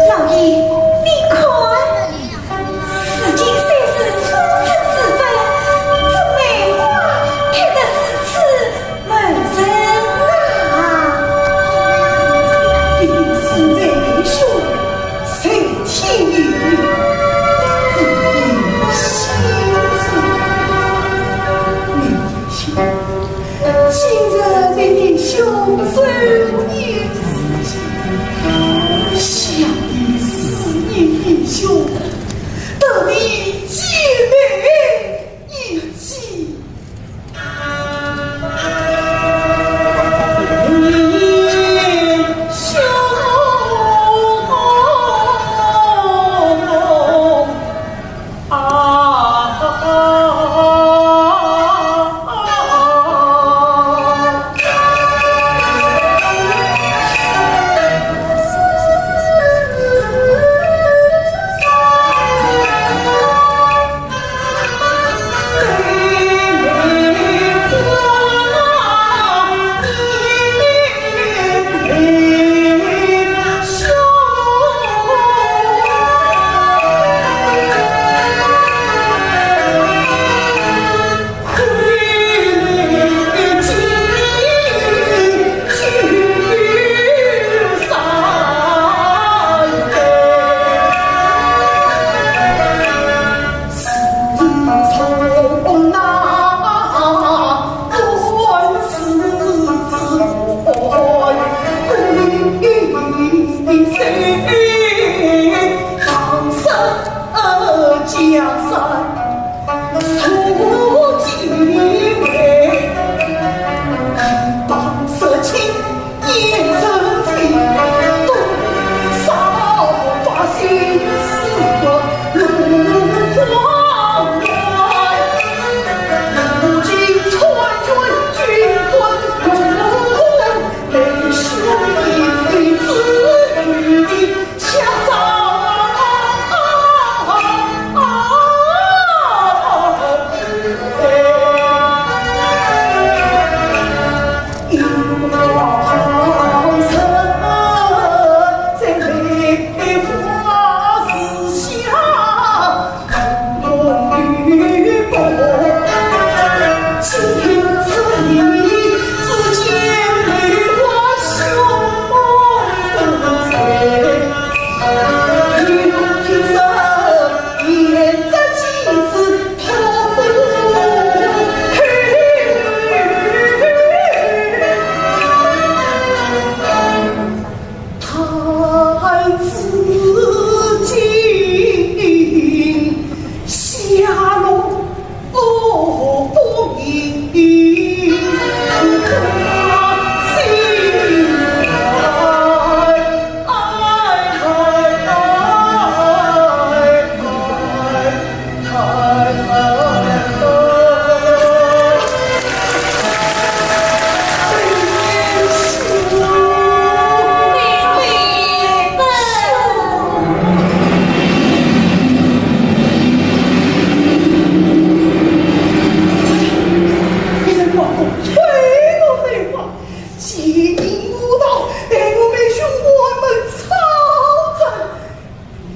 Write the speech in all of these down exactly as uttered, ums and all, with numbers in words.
老爷，你看，如今虽是初春时分，这梅花开得如此迷人啊！一定是妹兄在天有灵，自有仙助。妹兄， 今日你弟兄寿年之期，想你思念弟兄，特地前来一见。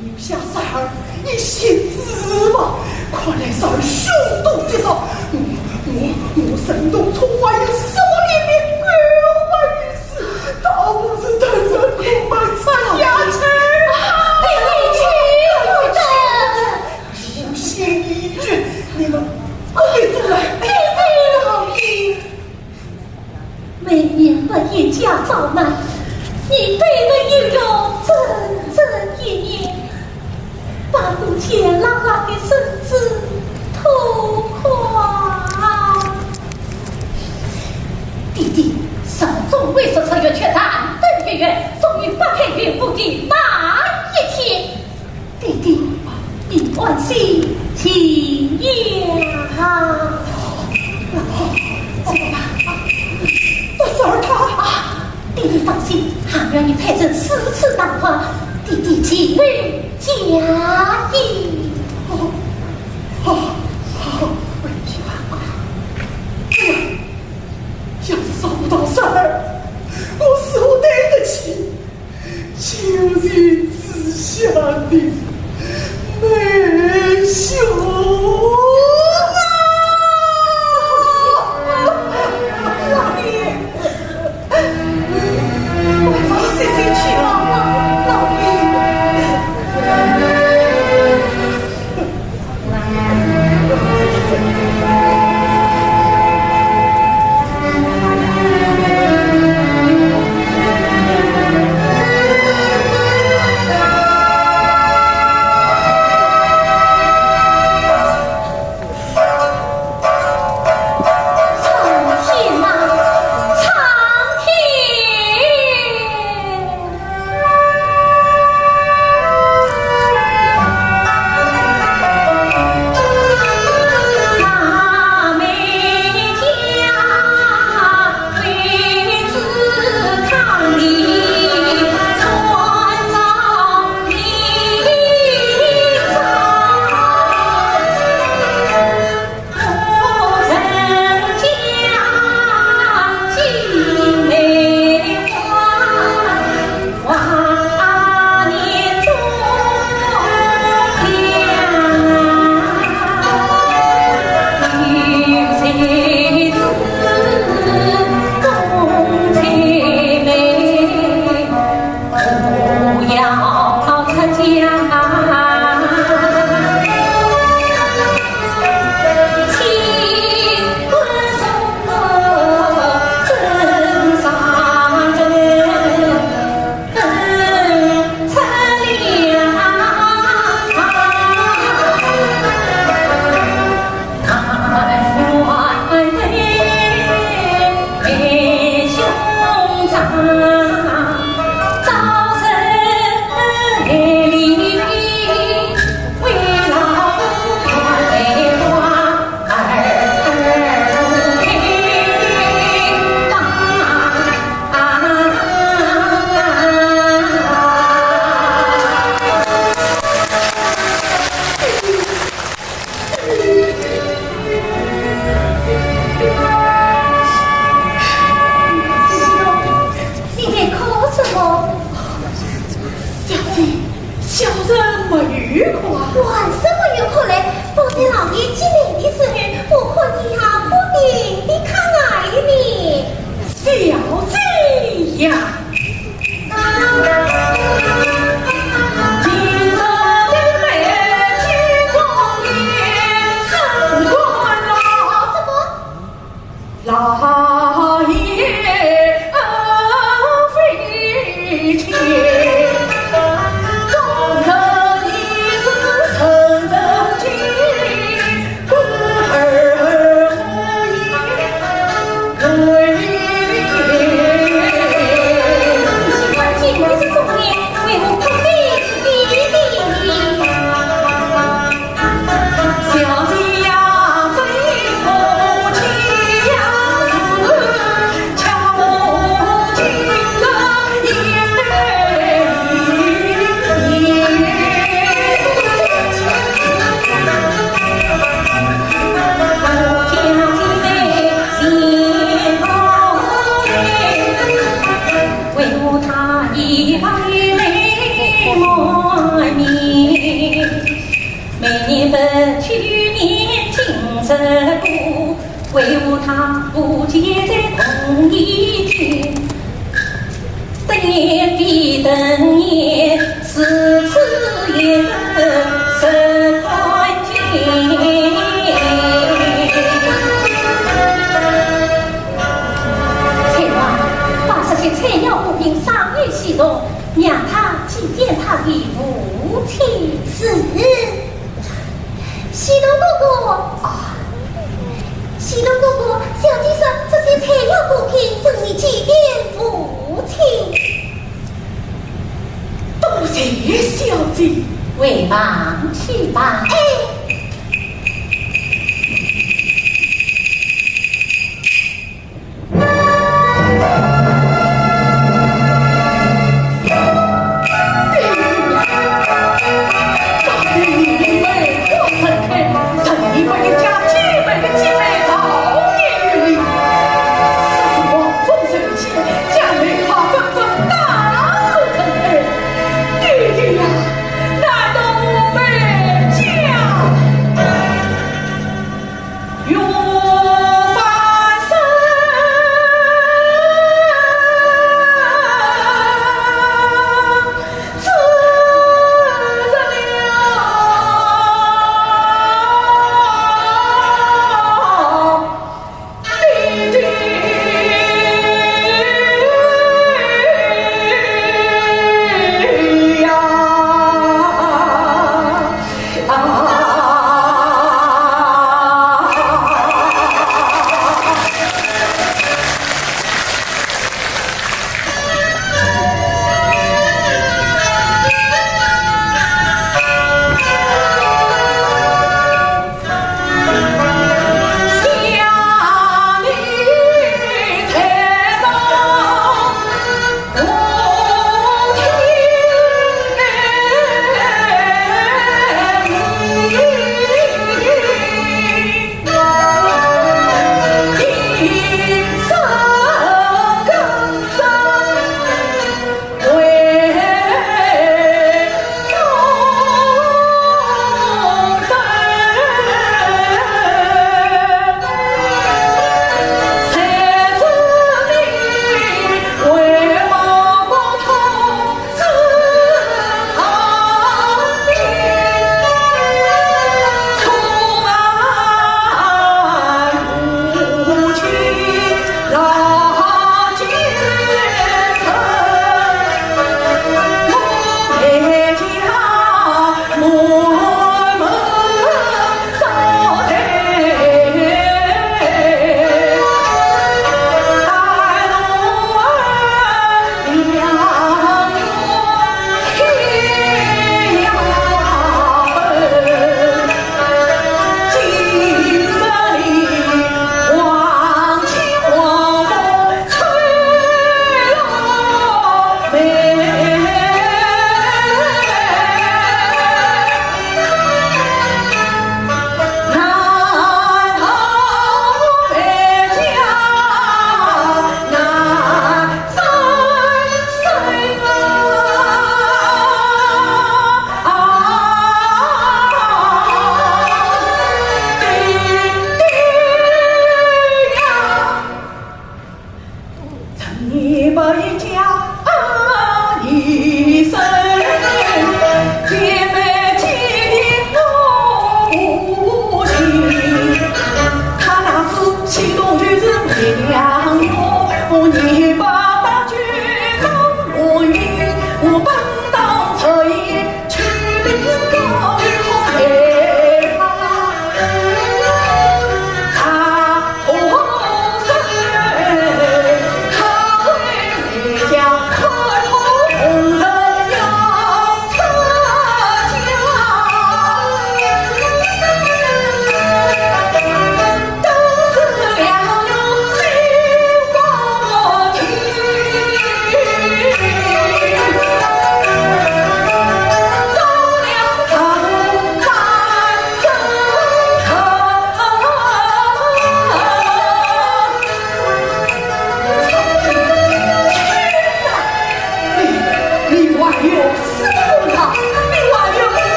留下三儿一线之望，看来三儿凶多吉少。我我我沈东初还有什么脸面告白于世？倒不如等人苦闷出家去。你你去不得。无心一句，你们不必阻拦。爹爹。 每年不一家遭难，你对门有用整整一年，把顾家拉拉的身子拖垮。爹爹，三朝中未说出，月缺单灯月圆，终于拨开云雾的那一天。爹爹，你安心静养。老爷，怎么办？我孙儿他……啊，爹爹放心，含冤的太子如此大方，爹爹尽力加以。哦，哦，哦，哎呀，要是找不到孙儿，我如何对得起 九泉之下的妹兄啊！老爷，快放爹爹去吧，老爷。 你在哭什么？小姐，小人没有哭啊。还是没有哭嘞？方才老爷进来的时候，我看你啊，不停地擦眼泪呢。小姐呀！ 采萍，把这些菜肴果品赏与喜童，让他祭奠他的父亲。是。喜童哥哥。啊。喜童哥哥，小姐说这些菜肴果品是你祭奠回房去吧。哎。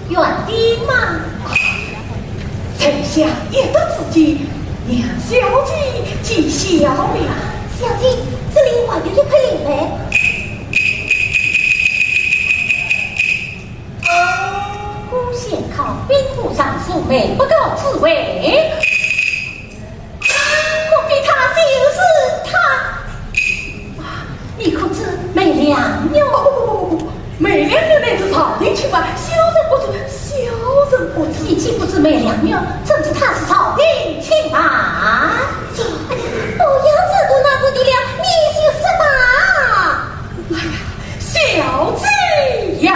园丁吗？丞相一得此机，让小姐见笑了。小姐，这里还有一块灵牌。孤仙考，兵部尚书，梅伯高之位。 莫非他就是他？啊，你可知梅良玉？不不不不不，梅良玉乃是朝廷清官，小人不知，小人不知。你既不知梅良玉，怎知他是朝廷清官？这，哎呀，不要再多那个的了，你就说吧。哎呀，小姐呀！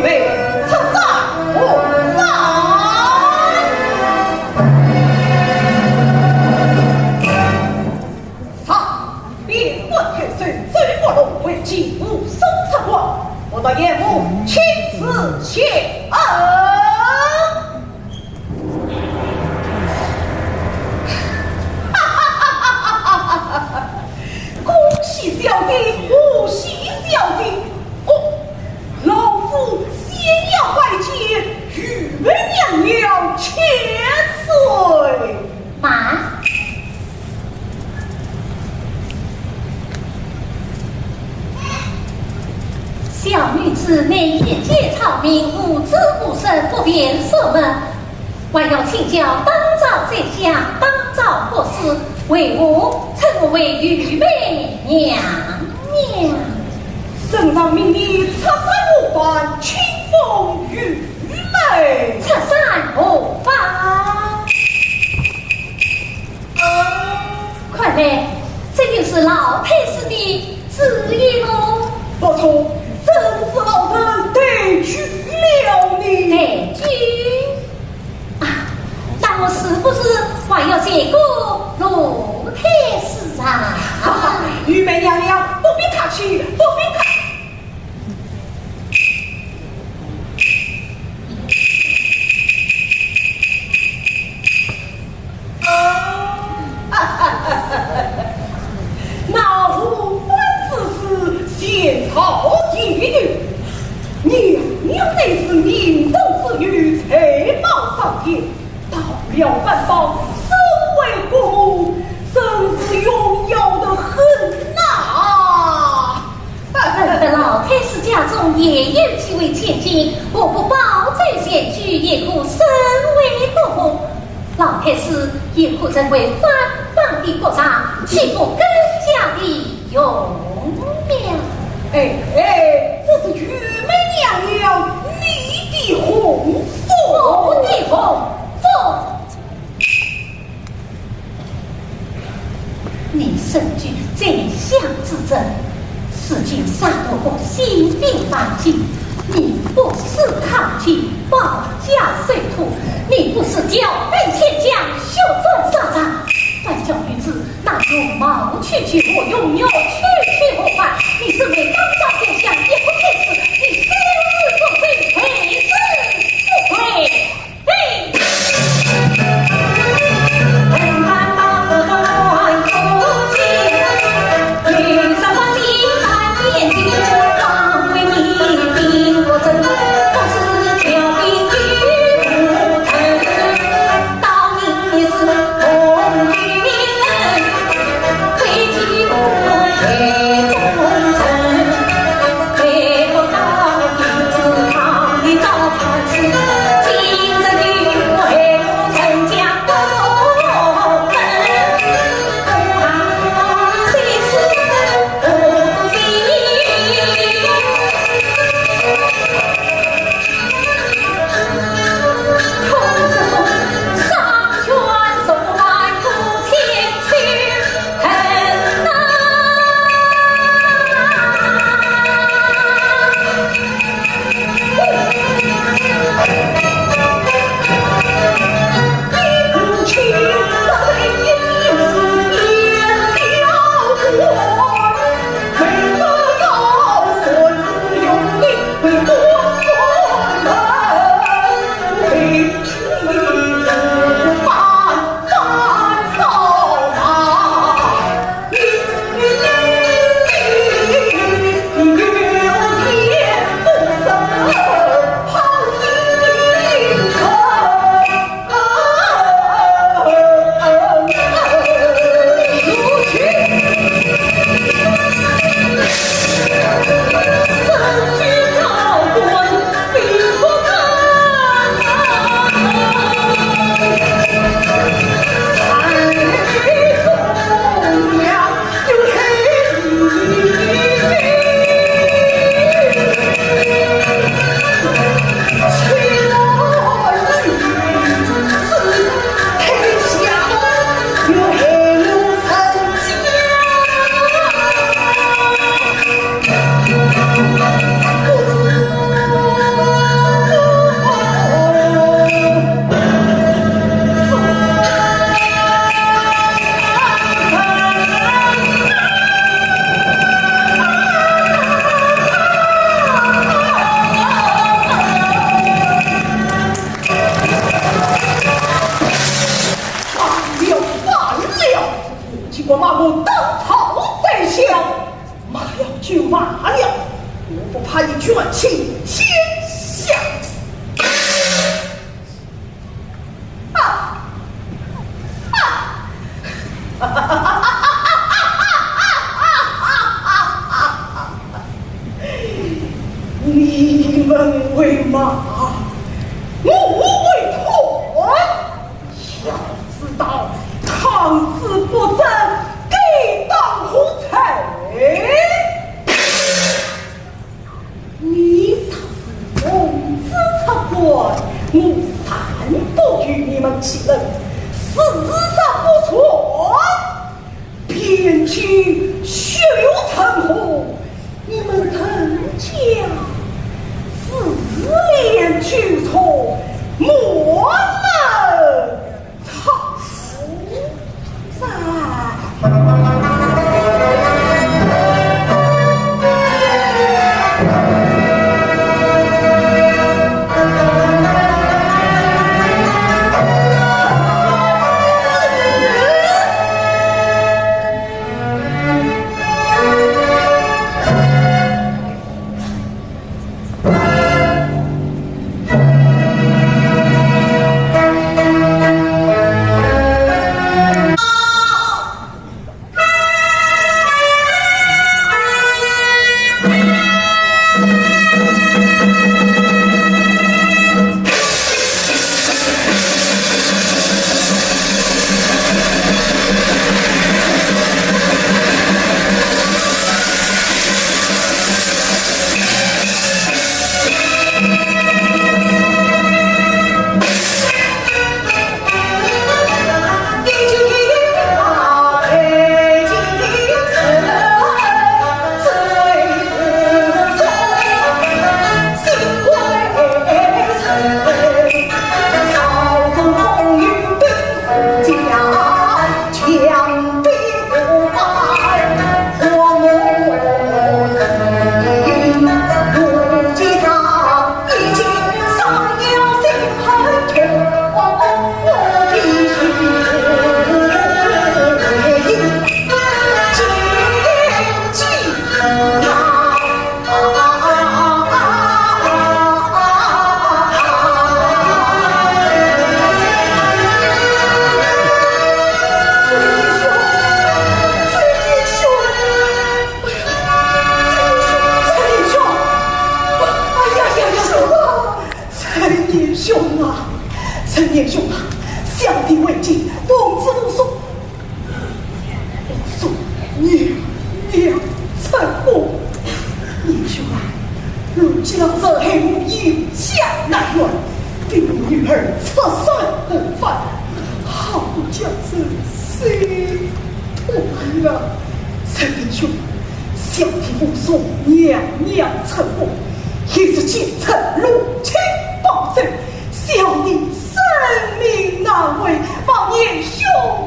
备，出山，出山。上，边关太守周国龙为继武松出关，我到岳父亲自谢恩。 恭喜小弟，贺喜小弟！哦，老夫先要拜见御妹娘娘千岁。慢。小女子乃一介草民，无知无识，不便入门。 还要请教当朝宰相，当朝国师，为何称我为御妹娘娘？圣上命你出山护法，亲封御妹。出山护法？看来这就是老太师的旨意喽。不错，真是老臣抬举了你。抬举？ 啊，那我是不是还要谢过老太师啊？哈哈，御妹娘娘，不必客气，不必客气。那护法之事，前朝已有，娘娘乃是明中之女，才貌双全， 到了班房，身为国母，真是荣耀得很呐。臣等老太师家中也有几位千金，何不保奏前去，也可升为国母？老太师也可成为藩邦的国丈，岂不更加的 荣耀。哎，哎，这是御妹娘娘你的洪福。我的洪福？你身居宰相之正，如今杀头国，兴兵犯境，你不思抗秦，保家守土，你不是调兵遣将，休战沙场，反叫女子 那容貌区区和荣耀区区何关？你身为当朝宰相，一国太子，你三思不遂，悔之不悔。嘿！请天下。啊！啊！你们为马，我为团。要知道，抗旨不争，该当何罪？ 你若是奉旨出关，我暂不与你们起争，事若不成，边境血流成河，你们陈家自立九族，满门抄斩。陈年兄啊，陈年兄啊，小弟未见，奉旨护送。护送娘娘出宫。年兄啊，如今老身恨不得下南原，给我女儿出山谋反，好叫人心痛啊！陈年兄，小弟护送娘娘出宫，一日兼程入京报罪， 小弟生命难违，望年兄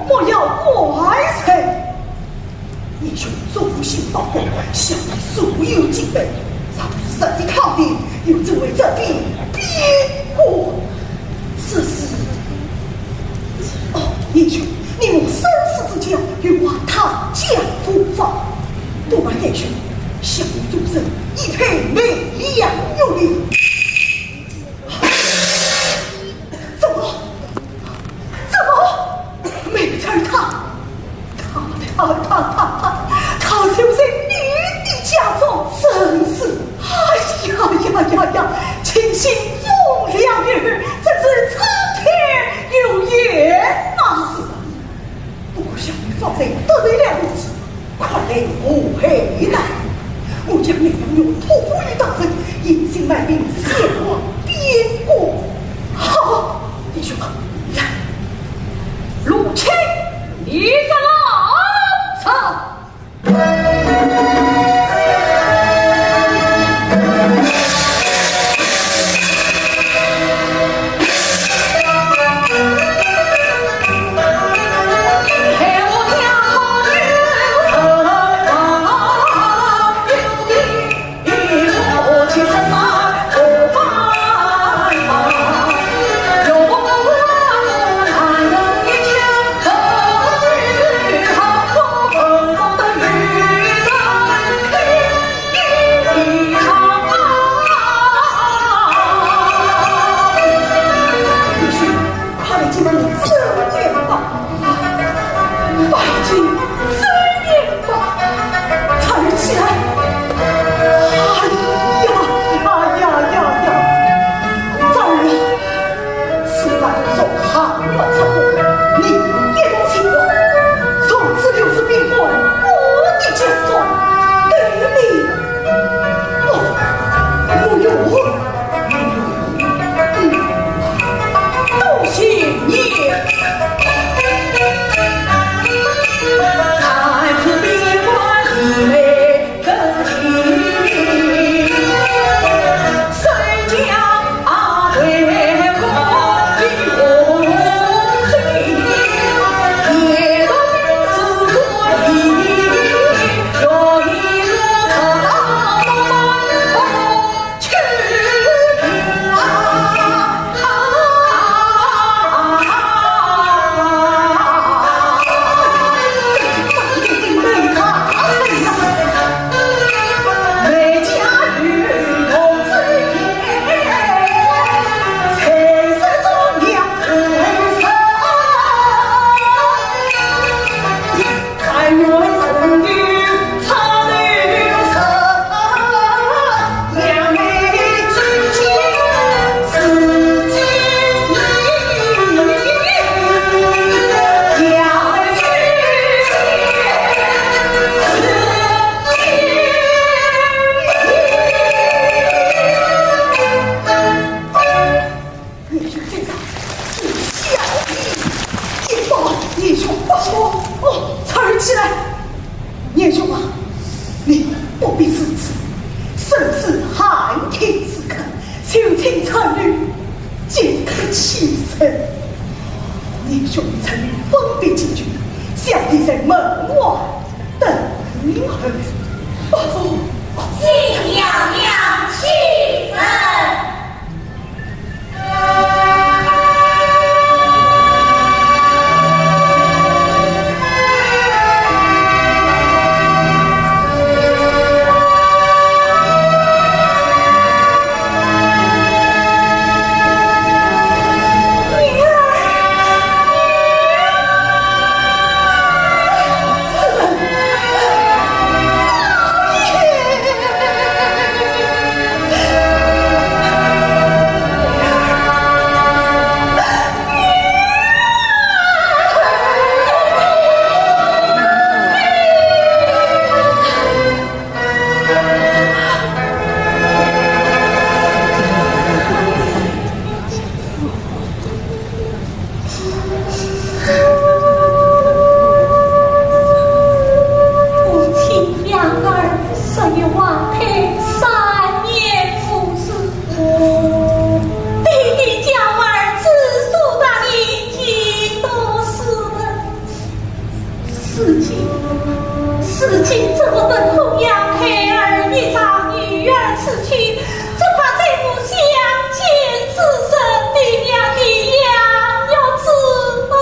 莫要怪罪。年兄忠心报国，小弟素有戒备，若是日后抗旨，又怎会这边边关？此事，哦，年兄，你我生死之交，又望大家无妨。不瞒年兄，小弟终身一配梅香玉令。 怎么？怎么？梅翠她，她，她，她，她，她就在你的家中？真是，哎呀呀呀呀！卿心忠良于，真是苍天有眼呐！是啊，不过小女方才得罪了公子， 快来和会呐！我将梅香玉托付于大人，隐姓埋名，前往边关。好，弟兄们，来，陆钦，你这老贼！参与，见客起身。你兄弟参与，方便进去，小弟在门外等候。伯父，请娘娘起身。 夫妻两儿，十月花开，三年无事。爹爹叫儿子做大人，几多事。如今，如今这等供养孩儿一场，女儿此去，只怕再无相见之日，爹娘的养育之恩，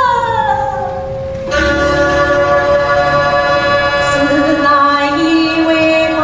是难以为报。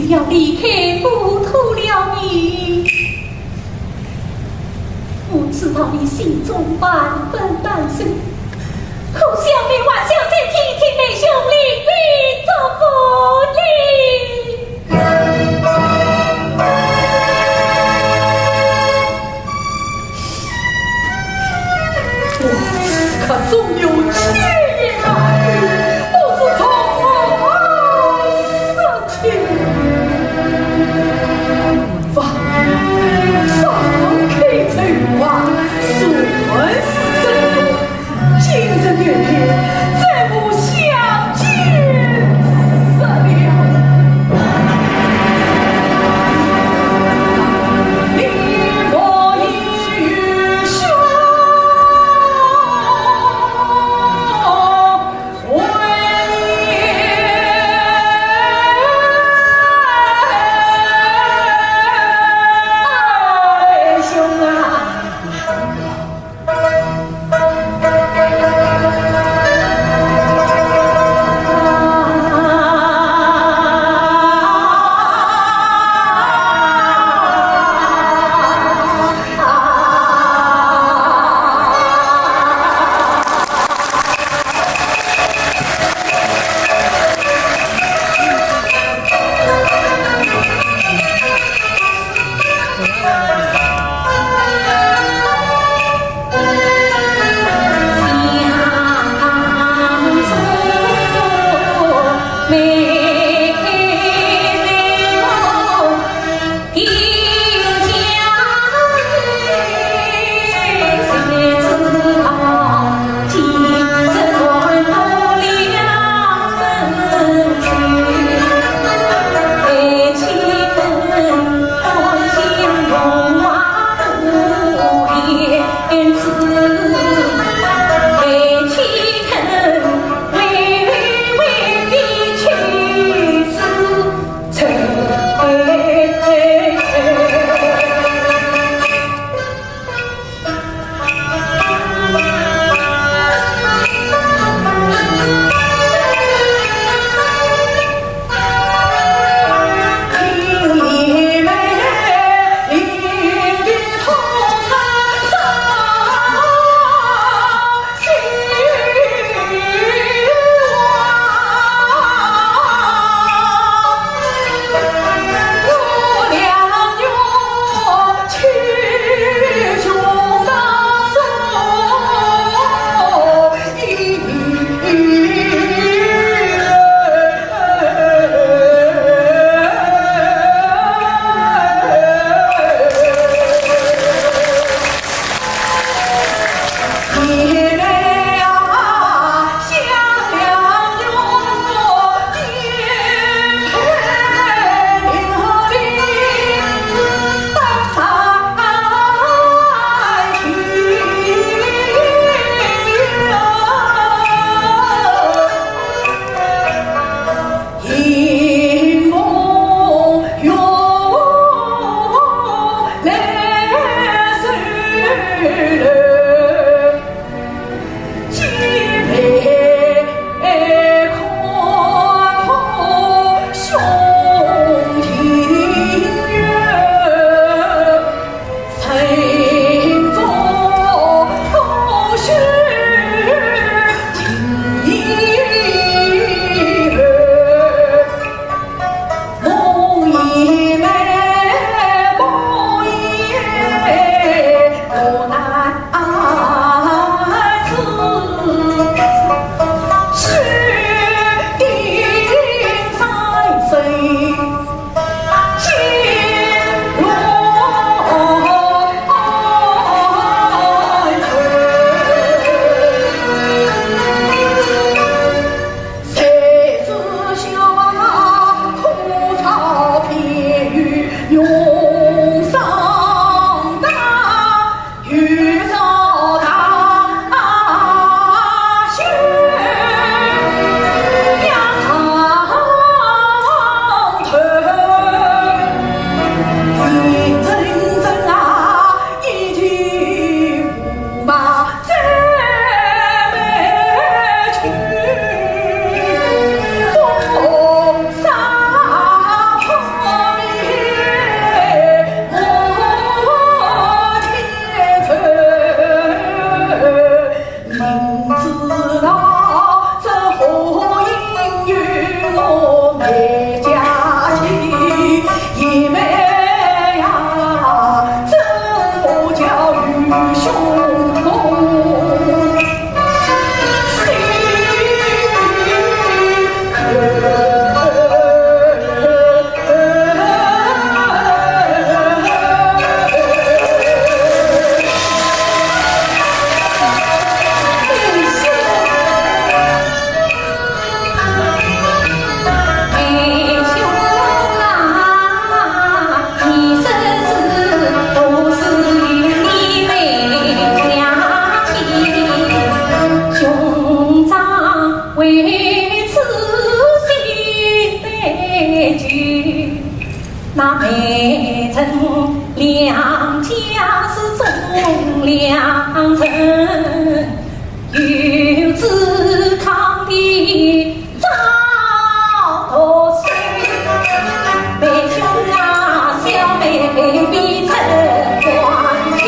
要离开故土了呢？我知道你心中万分担心，可想你还想再听听妹兄临别祝福呢。 我此刻纵有千言万语，都是从何说起？方，方开春花，算是正月。那梅城两家是忠良臣，有子康帝赵独孙。梅兄啊，小妹被逼成官亲。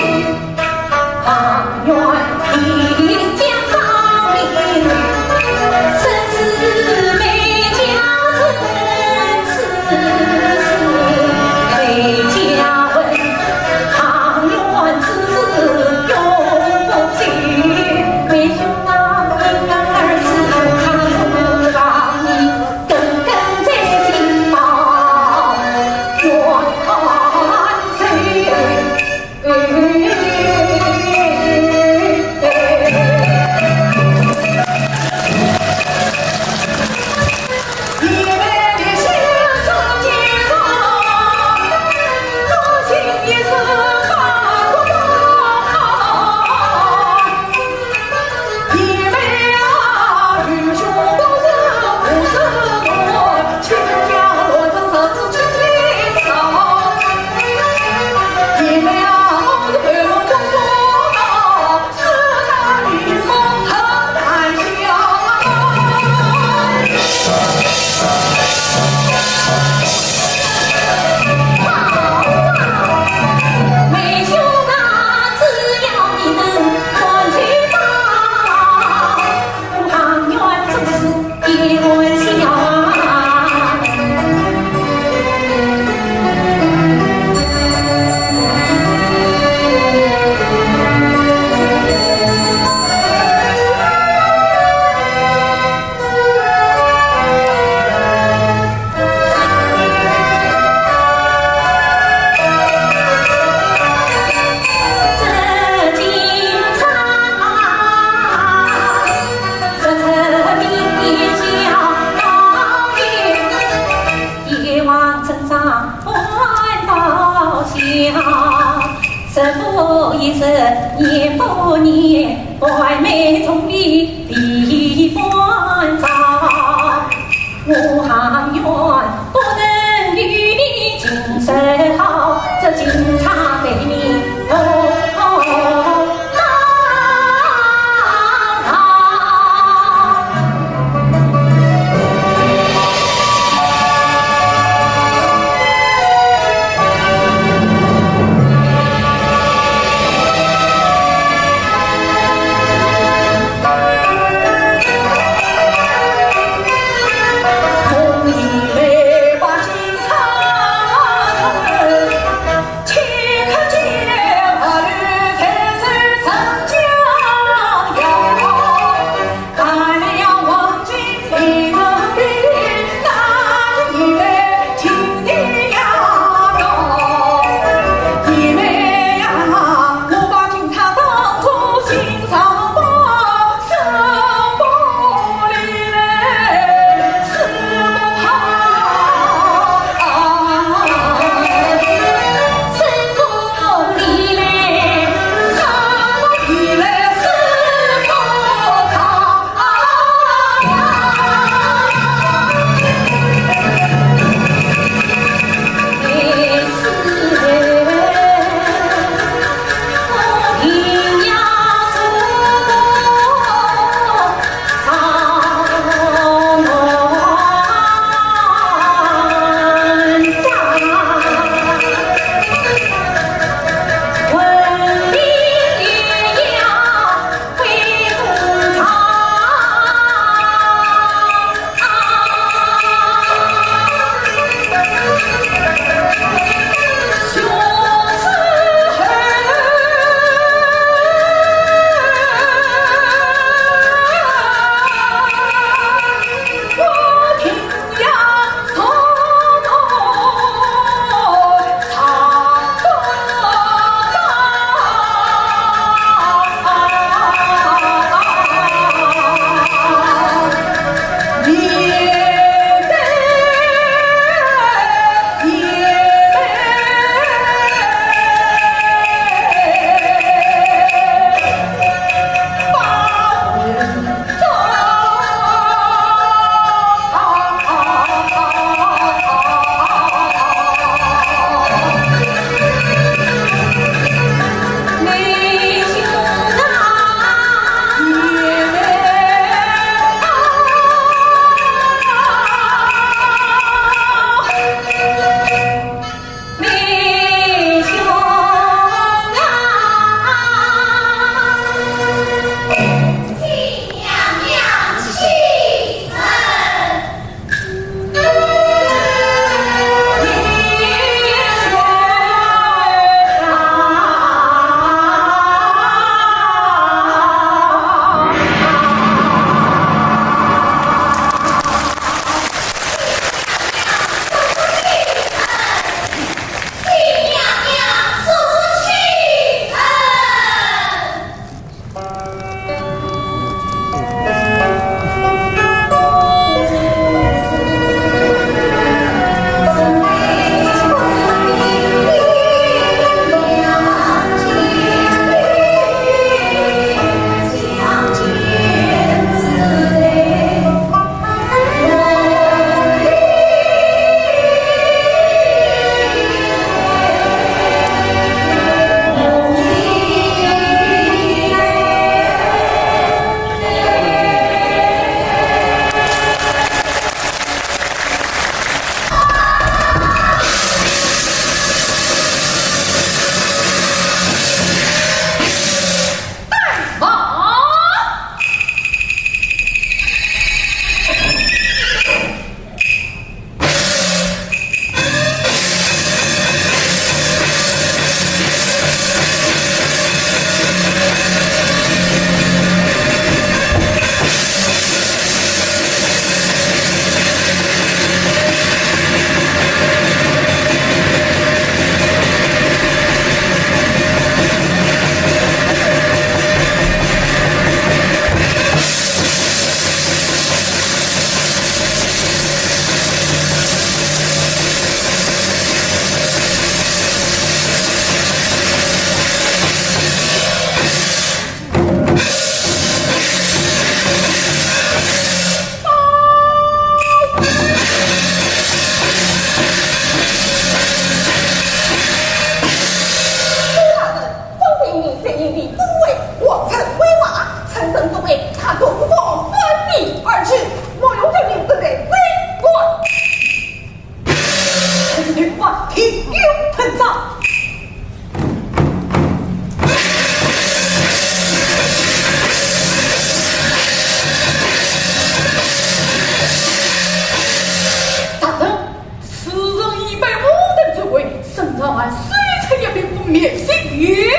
心语。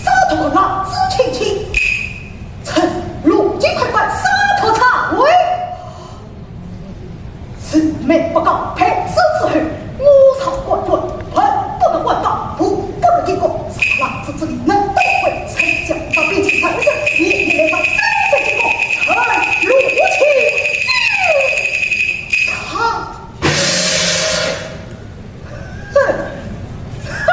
沙陀老子请起，臣路金快官沙陀参会。 魑魅不告，派首之后，我朝官员，文不能问道，武不能进宫。沙陀老子之礼，能不能会？丞相把兵器藏身，你也来把三岁进宫，臣路请。啊！哼！哼！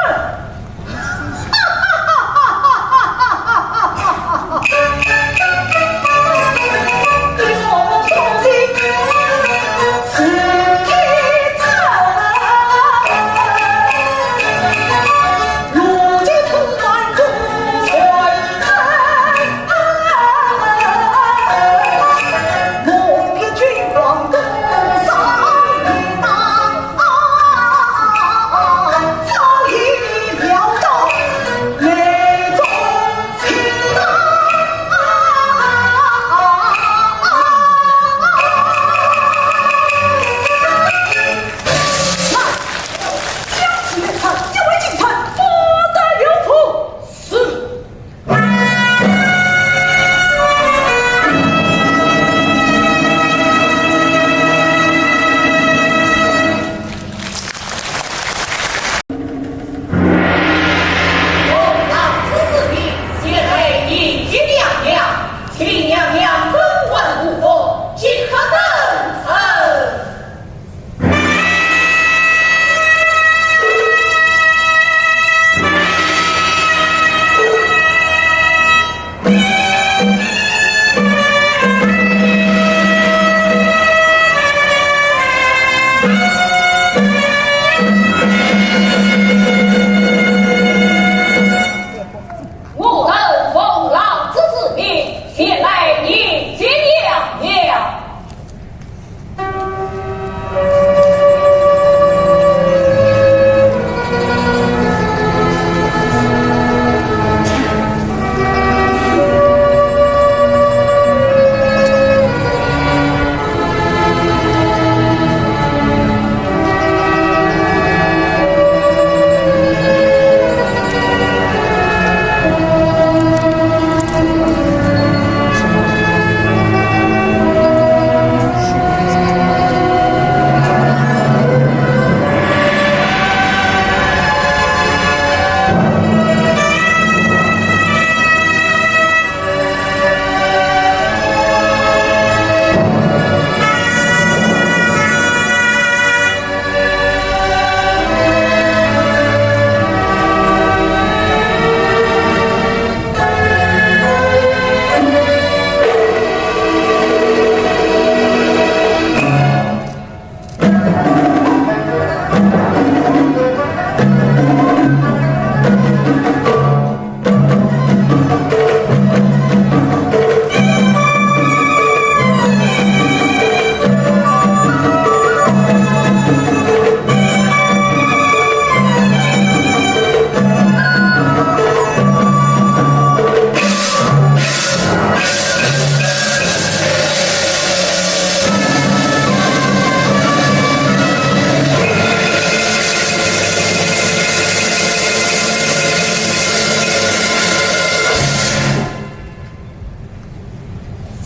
奉老子之命，前来迎接娘娘，请娘娘更换胡服，即刻登车。 我等奉老子之命，前来迎接娘娘。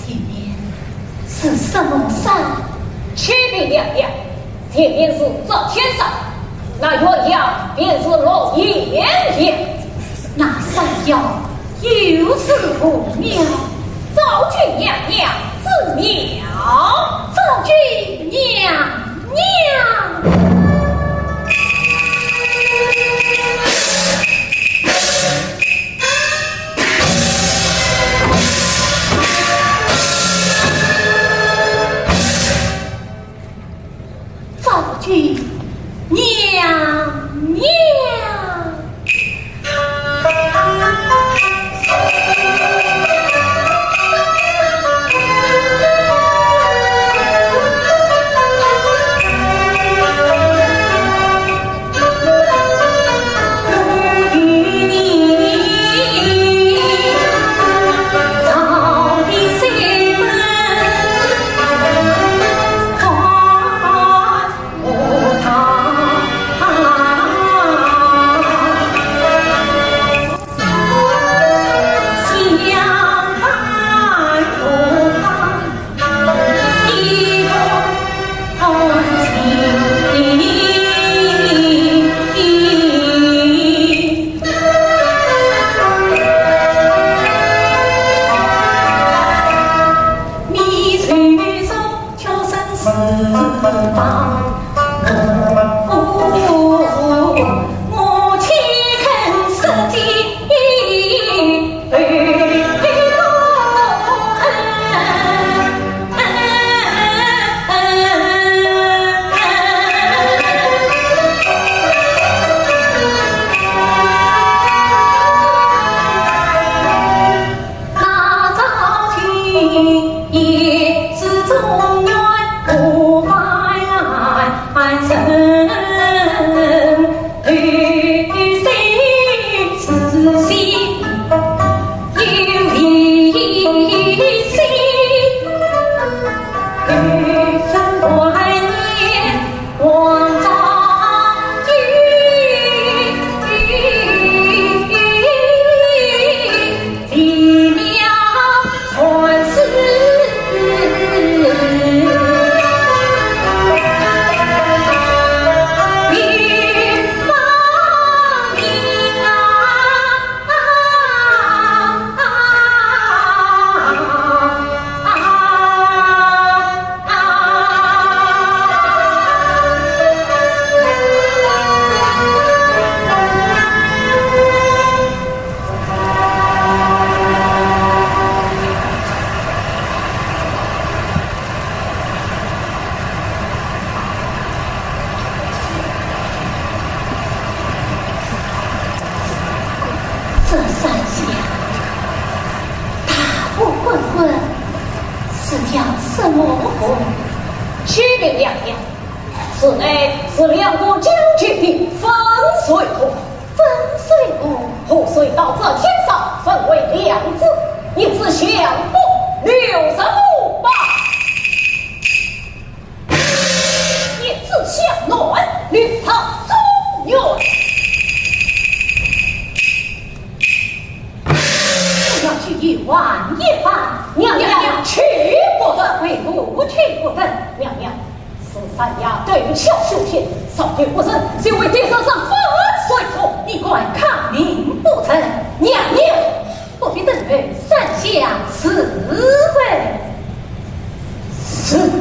前面是什么山？启禀娘娘，前面是遮天山，那原野便是龙眼野。那山腰又是何庙？昭君娘娘之庙。昭君娘娘。 昭君娘娘。是叫什么红？启禀娘娘，此乃是两国交界的分水红。分水红？河水倒在天上，分为两支，一支向北，流入河北。 一支向南，流入中原。我要去游玩一番。娘娘，去不得。为何去不得？娘娘，此山崖陡峭险险，稍有不慎，就会跌落山，分水红。你敢抗命不成？娘娘， 不必等候，山下自会。是。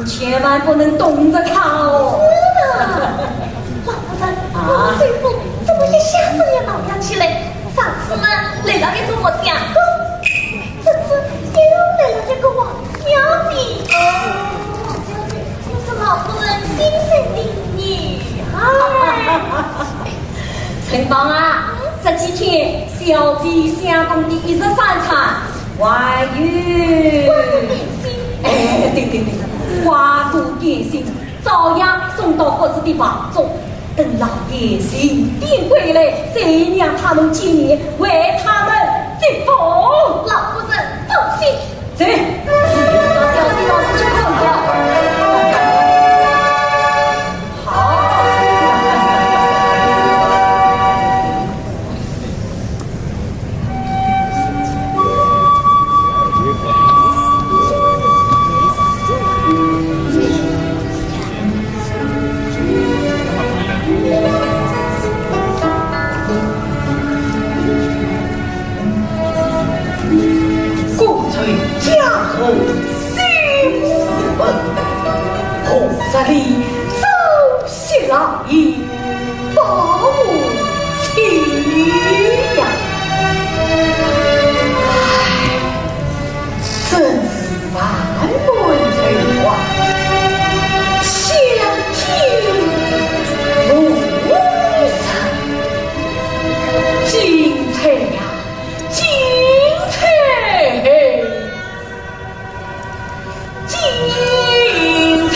千万不能动着他哦。是的，老夫人，啊，我这一步怎么一下子也忙了起来？上次嘛，来了一个木匠工，这次又来了一个王小姐。哦，王小姐又是老夫人心上的女孩。春芳啊，这几天小姐相公的一日三餐，还有……还有点心。哎，对对对，花果点心照样送到各自的房中，等老爷盛典归来，再让他们见面，为他们接风。老夫人放心。走，到小姐房中去看看。好。故村家和心事本，红色里走 西老爷保我妻呀。唉，真是万般愁啊，相见无声。精彩呀，精彩！ 精彩！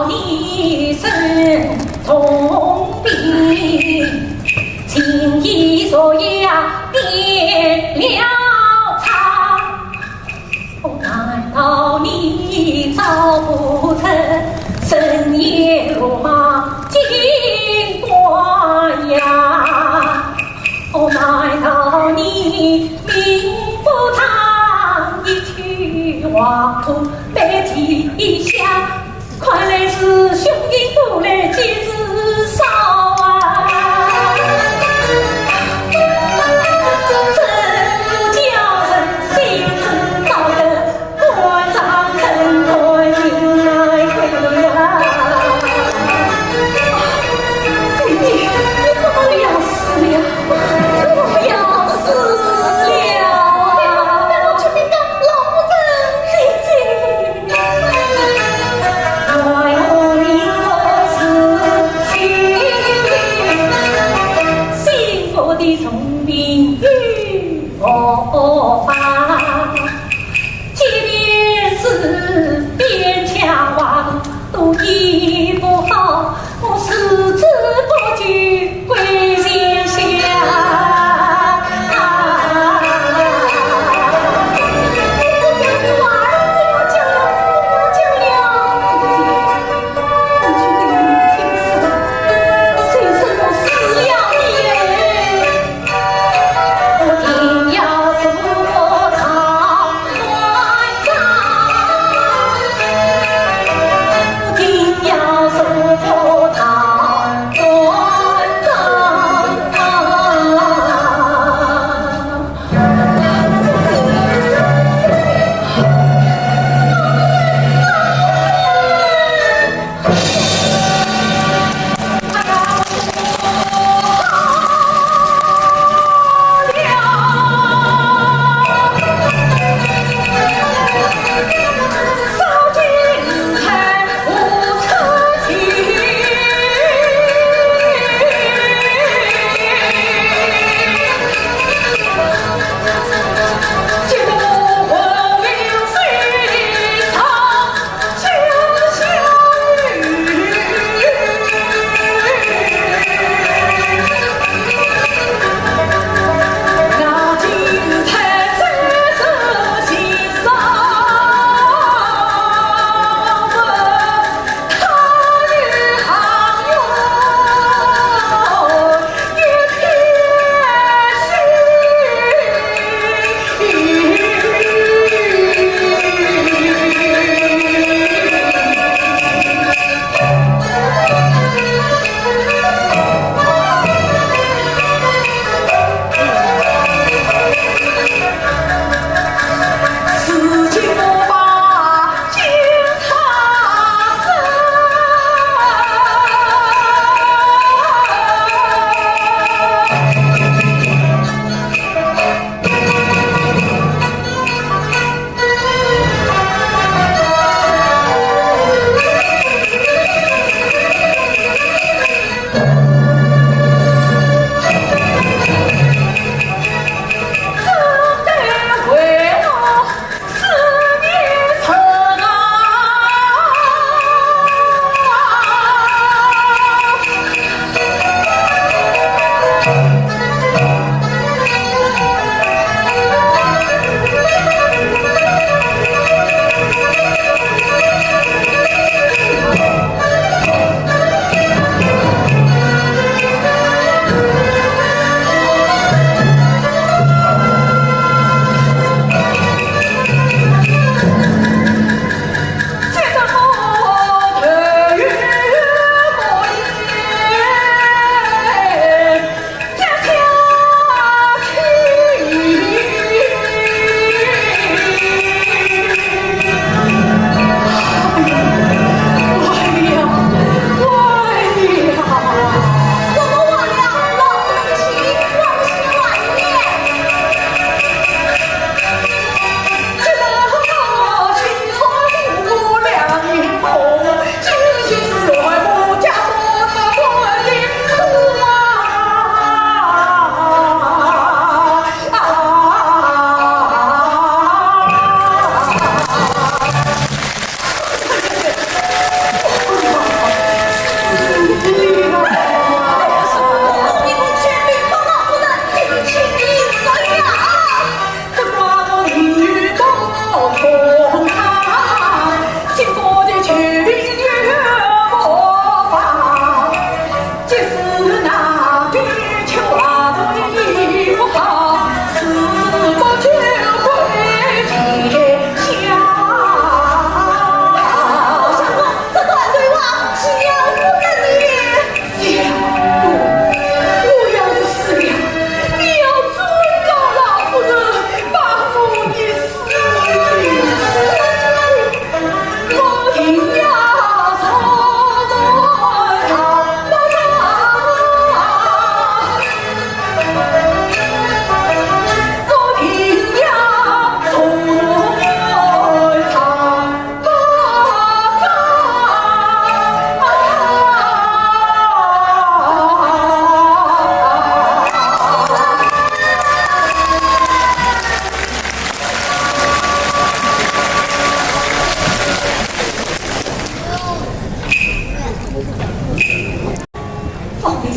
你身重病，今夜若要变了场，难道你找不出深夜落马金官呀？ 哦，难道你明不常一去黄土背地下？看来是雄鹰不来劫自烧啊！真叫人心中道得 官场更官人来回呀。姐姐，你怎么要死了？怎么要死了？让我去禀告老夫人。姐姐，我有名我是去，幸福的聪明与我吧。 即便是边墙瓦都医不好，我死之不惧鬼前下。啊，你不讲的话儿，不要讲了，不要讲了。你去对你听说，谁说我死了的嘞？ 我定要做个好官长，我定要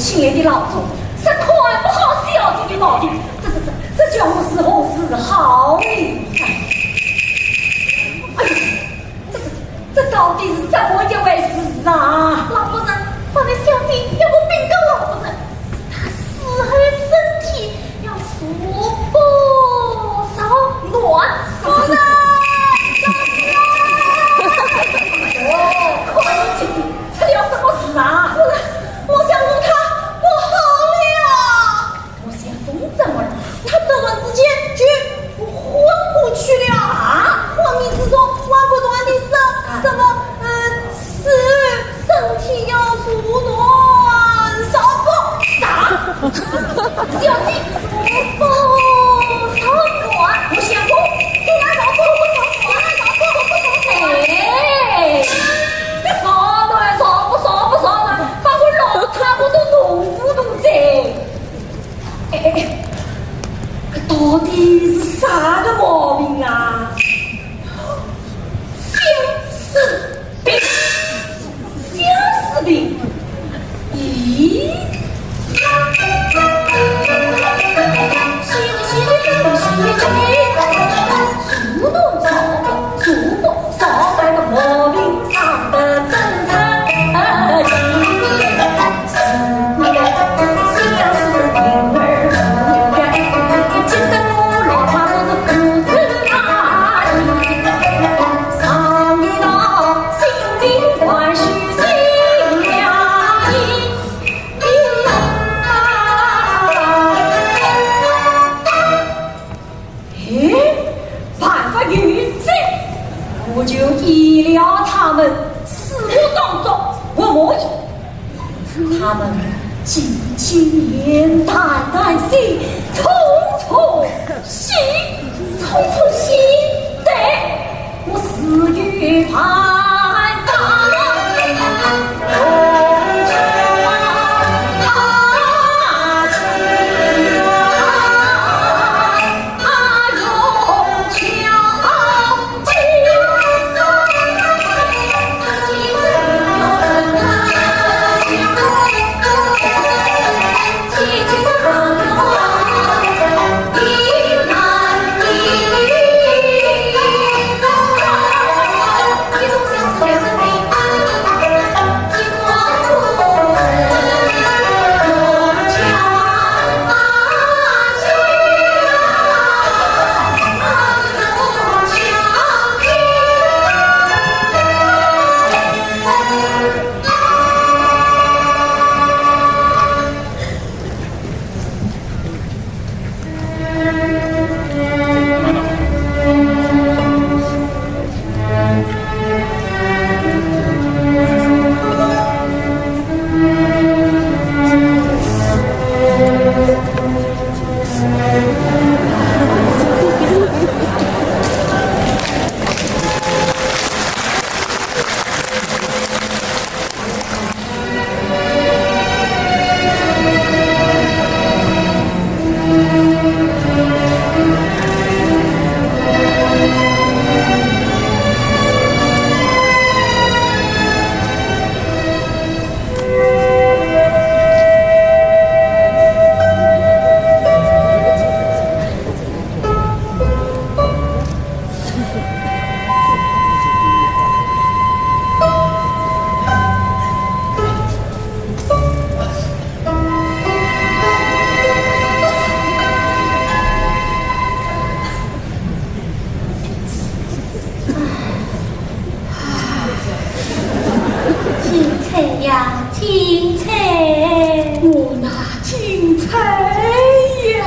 亲爱的老总，是看不好小姐的毛病，这这这这叫我如何是好呢？哎呀，这这这到底是怎么一回事啊？老夫人，方才小姐要我禀告老夫人，她死后身体要坐北朝南。夫人，小姐啊！哦，快点进去，出了什么事啊？夫人，我想问她不好了。我想问怎么了？她突然之间就昏过去了。啊？昏迷之中还不断地说什么，呃，死后身体要坐南朝北。啥？小姐，坐北朝南？我想问，坐南朝北，坐北朝南，坐北朝南。哎，这朝南朝北，朝北朝南，把我老太婆都弄糊涂哉。 哎哎哎，这到底是啥个毛病啊？相思病，相思病。咦？哎，办法有哉，我就依了他们，死活当作活埋。他们轻轻言，淡淡笑，匆匆喜，匆匆喜，对，我自有办法。钦差呀，钦差！我那钦差呀！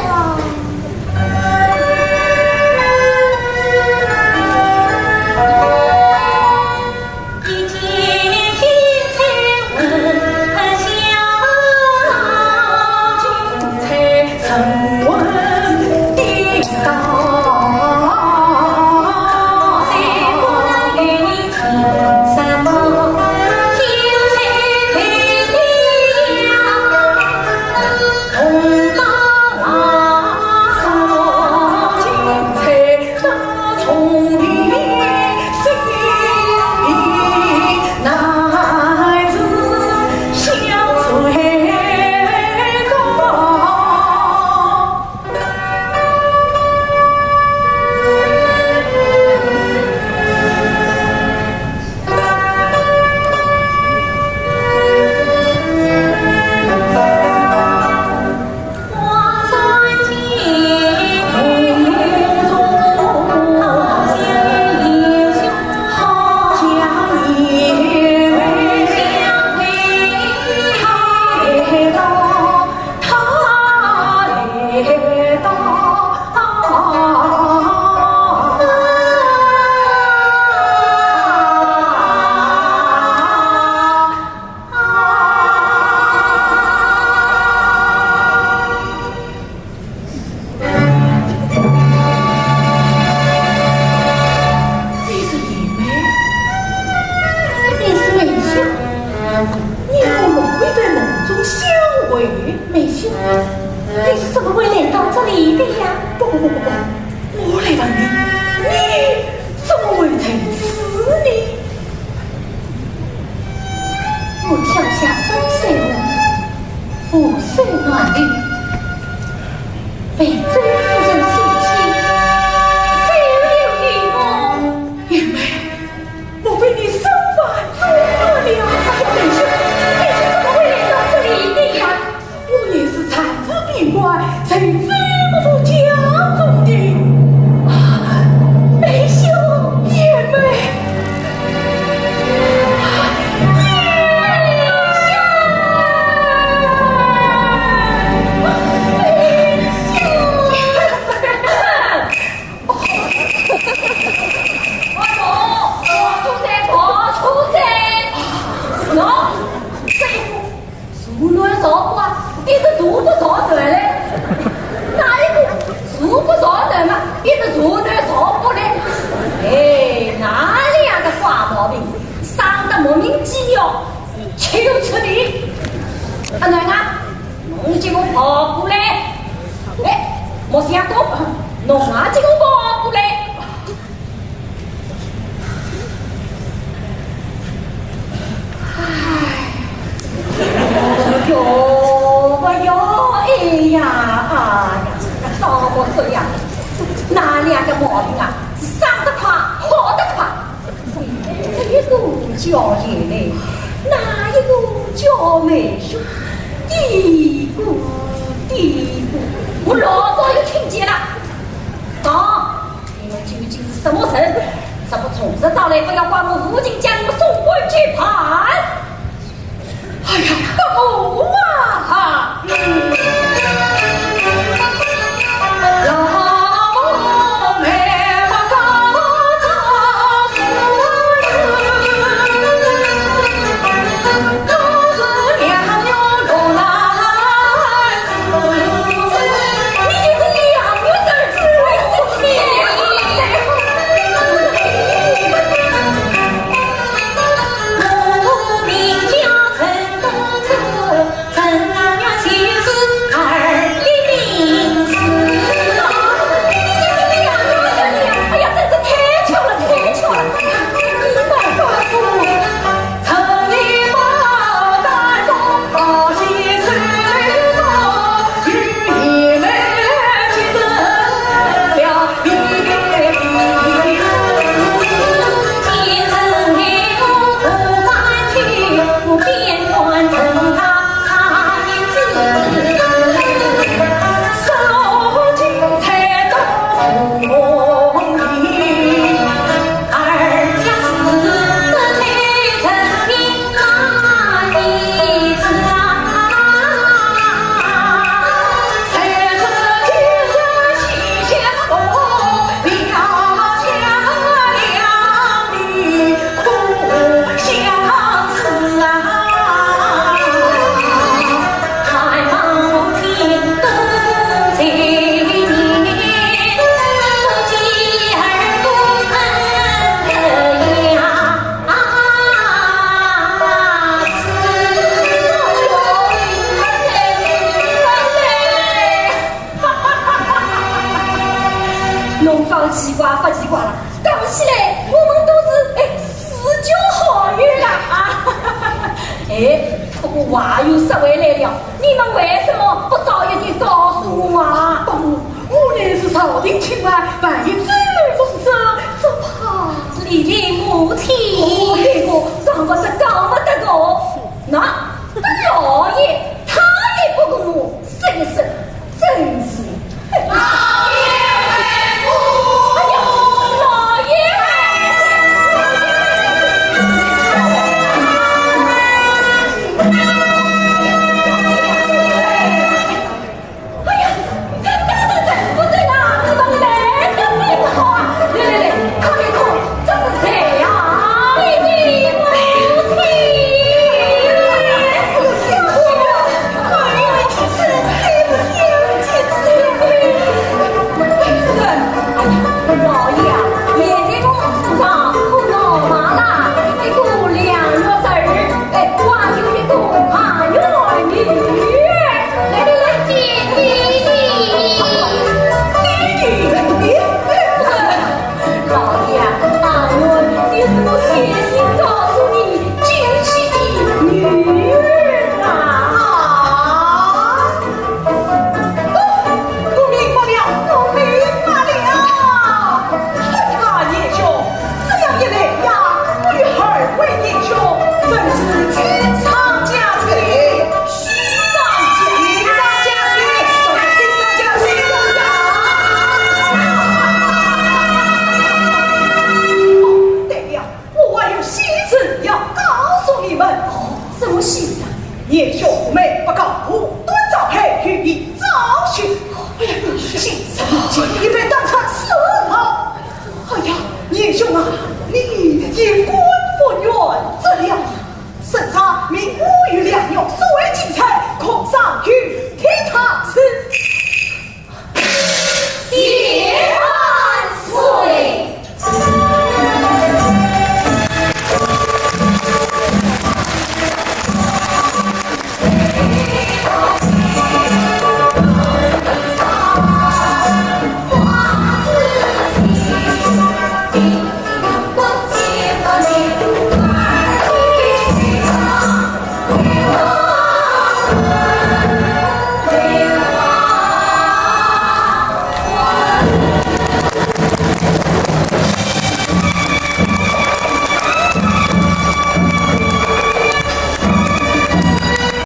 你是怎么会来到这里的呀？不不不不不，我来问你，你怎么会在此呢？我脚下风水路，湖水暖流，被周夫人所弃，谁又与我？贤妹，莫非你身犯中毒了？哎呀，妹兄，你是怎么会来到这里的呀？ 我也是产子边关，谁知不服家中的。啊，妹兄，贤妹。我说，我出在，我出在。喏，这一步 茶暖茶补啊，变得茶不茶暖嘞。哪一个茶不茶暖嘛，变得茶暖茶补嘞？哎，那两个怪毛病，生得莫名其妙，气又出力。阿囡啊，侬给我跑过来。哎，莫想多，侬也给我跑过来。 哎，哎哟，哎哟，哎呀，哎呀，这个糟糕这样，那两个毛病啊，是生得快，好得快。这一个叫贤妹，那一个叫妹兄，嘀咕嘀咕，我老早就听见了。啊， 你们究竟是什么人？怎么从实招来，非要怪我无情将你们送官去判？哎呀，怪我啊！哎呀，真是太巧了，太巧了！侬讲奇怪不奇怪了？讲起来，我们都是，哎，至交好友了啊。哎，不过话又说回来了，你们为什么不早一点告诉我啊？伯母，我乃是朝廷钦犯，万一周文峰生，只怕……李林母亲。哦，对哦，讲不得，讲不得哦。那，那老爷，他也不跟我说一声， 真是。老爷回府。哎呀，老爷回府。哎呀，这大人真不正啊，你们来得真好啊！来来来，看一看， 这是谁呀？李林母亲。哎呀，这是……哎呀，老爷啊，现在我府上可闹猛了，一个梁玉生，哎，还有一个唐什么意思啊？年兄妹不告而断，早黑与你早休。哎呀，先生，一杯当成是好。哎呀，年兄啊，你饮过